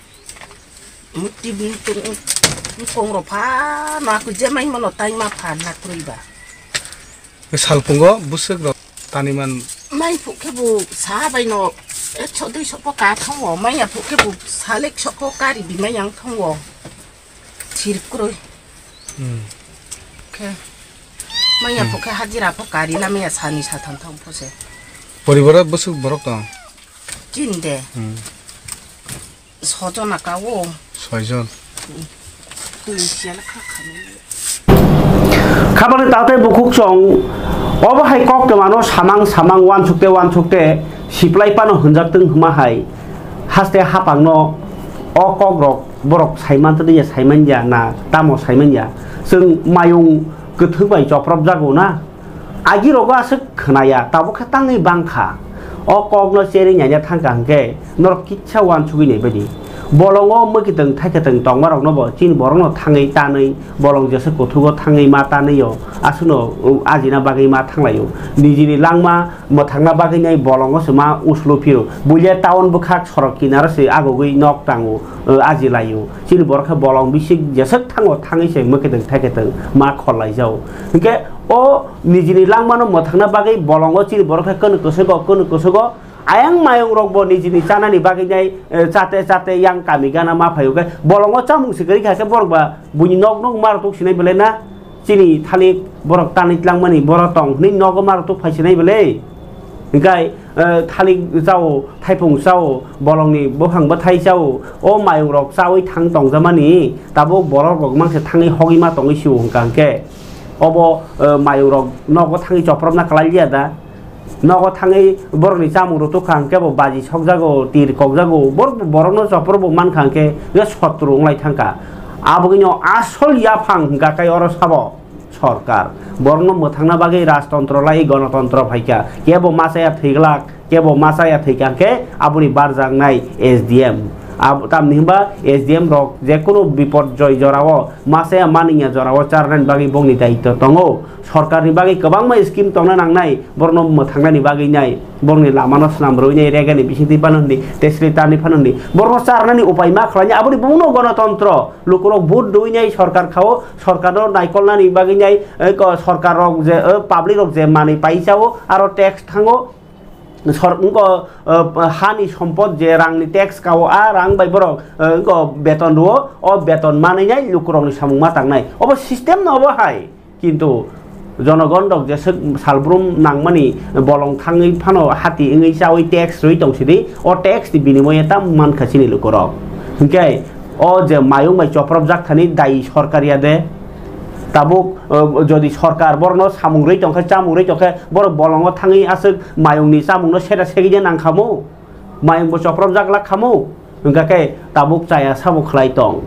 Muti bing tung kong rok pha ma kui je mai mono tai ma pha na krui ba. Salpungo bwswk rok tani man. Mai phu khe bu sa bai no ekso duiso po ka thango. Mai ya phu khe bu salek so po kari bi mai yang thango. Thir kroi. Hmm. Khe. Maya Hmm. Pho khe hajira pho kari la maya sani satham thang pho se. Poribaro bwswk borok tong? Chini de. Hmm. Sojona ka o. Soijon. Twi siya la kha kha ni. Khabangni tatai bukhuk chong, obo hai kok twmano samang samang wansukte wansukte siplai pano hwnjak twng hwnma hai haste hapangno o kokrok borok saimantwdi ya saimanya na tamo saimanya, chwng mayung kwthwk bai chopropjago na? Agirogo aswk khwnaya, tabuk khe tangwi bangkha. O kokno cherwi naina thangkha hwnkhe norok kitsa wansugwi naibaidi. Bolongo mwkhitwng thaikhetwng tongmaroknobo chini borokno thangwi tanwi, bolong jesa kuthugo thangwi ma tanwio, aswkno, uh, ajina bagwi ma thanglaio. Nijini langma mwthangna bagwi nai bolongo se ma uslu phiro. Bulia town bwkhak sorok kinaro se agogwi nok tango, uh, ajilaio. Chini borok khe bolong bisik jeswk thango, thangwi se mwkhitwng thaikhetwng ma khollaijao. Hinkhe o nijini langmano mwthangna bagwi bolongo chini borok khe kwnwi kwswgo, kwnwi kwswgo ayang mayung rokbo nijini chanani bagwi nai, eh, chate chate yang kami gana ma phaio khe bolongo chamung se kwrwi kha khe borok ba buini nok nok ma rok tuk sinai belai na? Chini thalik borok tanwi tlangmani borok tong hwnwi nogo ma rok tuk phai sinai belai? Hinkhe, eh, thalik chao, thaiphung chao, bolongni buphang bwthai chao, o mayung rok chawi thang tongjamani, tabuk borok rok mangse thangwi hogwi ma tongwi sio hwnkha hwnkhe, obo, eh, mayung rok nogo thangwi chopropna kwlai liya da? Nogo thangwi borokni chamung rok tukha hwnkhe bo baji sokjago, tir kokjago, borok bo borokno chopro bo mankha hwnkhe, hwnkhe sotro wnglai thangkha. Abogwino asol yaphang hwnkha khe oro sabo. Sorkar. Borokno mwthangna bagwi rajtontro lai gonotontro phaikha. Kebo machaya thwiglak, kebo machaya thwikha khe aboni barjaknai S D M. Ab-, tamni hwnba S D M rok jekunu biporjoy jorao, machaya maningya jorao charnani bagwi bongni daityo tongo. Sorkarni bagwi kwbangma scheme tongna nangnai, borokno mwthangnani bagwi nai, borokni lamano swnam rwinai, regani bisingtwi phano hwnwi, tesli tani phano hwnwi. Borokno charnani upai ma khlainai, aboni bumungno gonotontro. Lukurok vote rwinai sorkar khao, sorkarno naikolnani bagwi nai, eh, ko-, sorkarrok je, eh, public rok je manwi pai chao, aro tax thango, sor-, wngko, eh, hani sompot je rangni tax kao, a rang bai borok, eh, wngko beton rwo, o beton manwi nai lukurokni samung ma tangnai. Obo system no obo hai. Kintu jonogon rok jeswk salbrum nangmani bolong thangwi phano hati wngwi chawi tax rwi tongsidi, o tax ni binimoye tam mankha chini lukurok. Hinkhe o je mayung bai chopropjak thani dai sorkar ya de? Tabuk, eh, jodi sorkar borokno samung rwi tongkhe, chamung rwi tongkhe, borok bolongo thangwi aswk mayungni chamungno seta segwi de nangkhamu? Mayung bo chopropjak lak khamu, hwnkha khe tabuk chaya sabo khlai tong.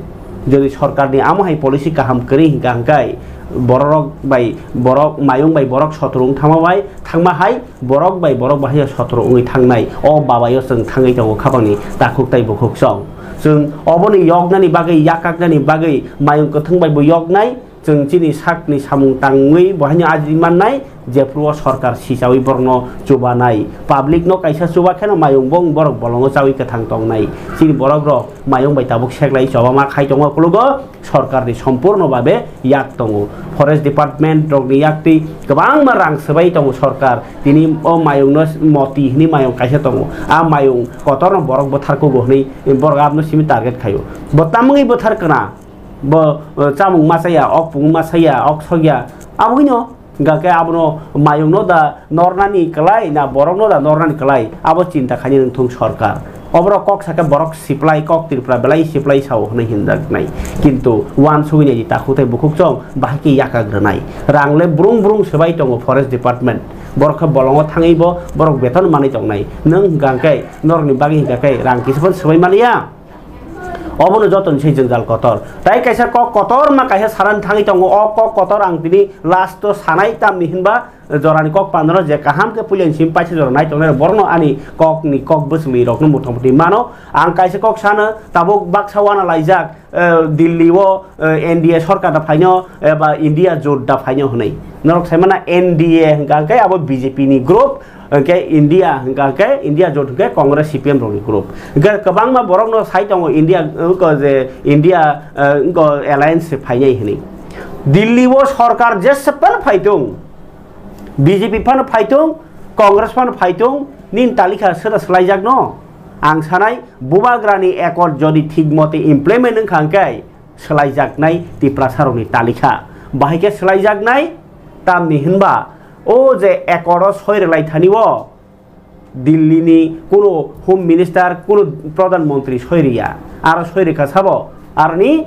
Jodi sorkarni amo hai policy kaham kwrwi hwnkha hwnkhe bororok bai borok, mayung bai borok sotoro wng thangma bai, thangma hai borok bai borok bahai sotoro wngwi thangnai. O babayo chwng thangwi tongo khapangni takhuk tai bukhuk chwng. Chwng oboni yoknani bagwi, yakaknani bagwi mayung kwthwng bai bo yoknai. Chwng chini sakni samung tangwi bohaino ajri mannai, jephru o sorkar sichawi borokno chubanai. Public no kaisa chuba kheno mayung bong borok bolongo chawi kwthang tongnai. Chini borok rok mayung bai tabuk seklai choba ma khai tongo, kulugo sorkarni sompurno babe yak tongo. Forest department rokni yaktwi kwbangma rang swbai tongo sorkar. Tini o mayungno moti hwnwi mayung kaisa tongo. A mayung kotorno borok bwthar kugo hwnwi borok abno simi target khaio. Bo tamungwi bwthar kwna? Bo, eh, chamung ma chaya, ok pung ma chaya, ok sokya. Aboino hwnkha khe abono mayungno da nornani kwlai na borokno da nornani kwlai, abo chinta khaina nang thung sorkar. Oborok kok sakhe borok siplai, kok Tripura belai siplai sao hwnwi hinjaknai. Kintu uansugwi nai di takhuk tai bukhuk chwng bahai khe yakak rwnai. Rang le brung brung swbai tongo forest department. Borok khe bolongo thangwi bo borok beton manwi tongnai. Nwng hwnkha khe norokni bagwi hwnkha khe rang kisa phano swbai maliya. Obono jotoni se jwngjal kotor. Tai kaisa kok kotor ma kaisa sanani thangwi tongo. O kok kotor ang tini last o sanai, tamni hinba jorani kok pandano je kaham khe puilani simi paisa jora nai tongnai, borokno ani kokni kok bwchwlwi rokno mothamuti mano. Ang kaisa kok sano, tabuk baksa wana laijak, eh, Delhi o, eh, N D A sorkar da phaino eba India jot da phaino hwnwi. Norok sai mana N D A hwnkha khe abo B J P ni group, hwnkhe India hwnkha khe India jot hwnkhe Congress C P M rokni group. Hwnkhe kwbangma borokno sai tongo India, wngkha je India, eh, wngkha alliance se phainai hwnwi. Delhi o sorkar jesepano phaitung, B J P phano phaitung, Congress phano phaitung, nini talikha sera swlaijakno? Ang sanai, Bubagrani accord jodi thik mote implement wngkha hwnkhe swlaijaknai Tiprasarokni talikha. Bahai khe swlaijaknai, tamni hinba o je accord o soi rwlai thani o, Delhi ni kuno Home Minister, kuno Pradhan Mantri soi riya. Aro soi rikha sabo? Aroni,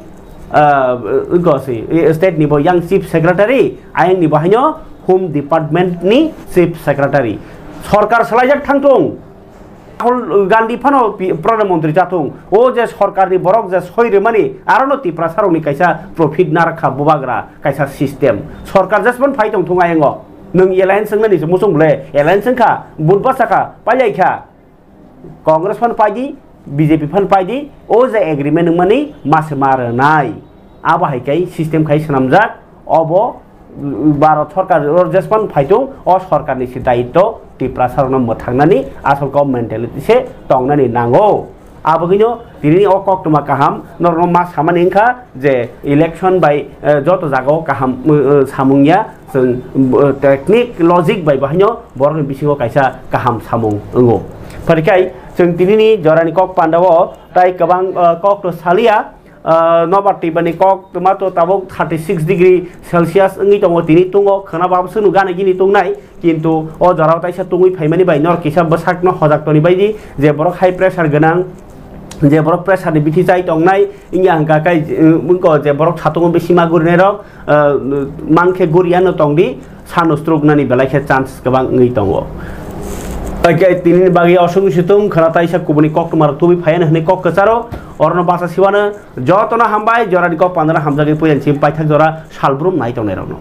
ah, wngkha se, eh, state ni bo yang Chief Secretary, ayang ni bo haino Home Department ni Chief Secretary. Sorkar swlaijak thangthung. Rahul Gandhi phano pi-, Pradhan Mantri chathung. O je sorkar ni borok je soi rwmani, arono Tiprasa rokni kaisa profit narwkha bubagra, kaisa system. Sorkar jespan phai tongthung ayango. Nwng alliance wngnani se muchung bole, alliance wngkha, vote bwsakha, pailai kha. Congress phan paidi, B J P phan paidi, o je agreement wngmani mase ma rwnai. Abo hai kai system khai swnamjak, obo, mm, Bharat sorkar o jespan phaitung, o sorkarni se daitto Tiprasa rokno mwthangnani asol kok mentality se tongnani nango. Abogwino tini o koktwma kaham norokno ma samani wngkha je election bai, eh, joto jagao kaham, eh, eh, samung ya, chwng, eh, technique logic bai bahaino borokni bisingo kaisa kaham samung wngo. Pharikhai chwng tinini jorani kok pandao tai kwbang, eh, kok to salia, eh, nobar twibani kok twma to tabuk thirty six degree Celsius wngwi tongo tini tungo, khwna babo swkno gana gini tungnai. Kintu o jorao taisa tungwi phaimani bai norok kisa bwsakno hojak toni baidi, je borok high pressure gwnang, je borok pressure ni bithi chai tongnai, wngya hwnkha khe, eh, wngkha je borok satungo bisi ma gurinai rok, eh, mankhe guriya no tongdi, sano stroke nani belai khe chance kwbang wngwi tongo. Tei khe tinini bagwi osogwi situng khwna taisa kubuni koktwma rok tubui phaiya hwnwi kok kwcharo, orono basa siwano jotono hambai, jorani kok pandano hamjagwi puilani simi paithak jora salbrum nai tongnai rokno.